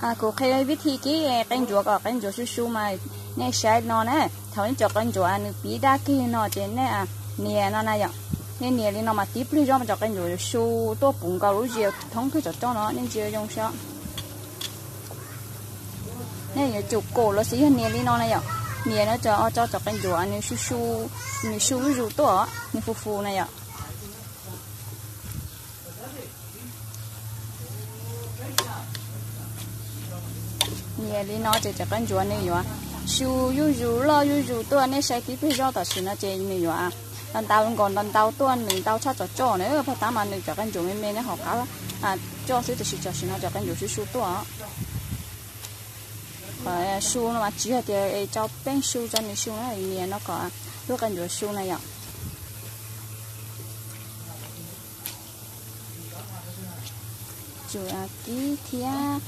Kuv qhia vib thi kib qe ntsuav kom qe ntsuav su su mas nej saib no na. Thaum nej cov qe ntsuav nws piv daj kiag li no ces nej nias no na yom. Nej nias li no mas tib pliag zog mas cov qe ntsuav yuav su tuaj puv nkaus lub zis thoob kawg cov roj no, nej ntsia zoo saib. Nej yuav tsum kom los sis yog nias li no na yom. Nias no tso cov qe ntsuav nws su su, nws su zuj zus tuaj, nws fu fu na yom. Nias li no ces cov qe ntsuav nws yuav su zuj zus loj zuj zus tuaj, nej saib tib pliag zog tam sim no ces nws yuav ntau nkaus ntau ntau tuaj, nws ntau tshaj cov roj na. Pag tab mas nws cov qe ntsuav me me nyob hauv qab roj xwb, tiam sis tam sim no cov qe ntsuav su su tuaj. Qhov su no mas tsis yog tias es tso peej su tso nws su na, nias no kom lub qe ntsuav su na yom. Tsum kib thiab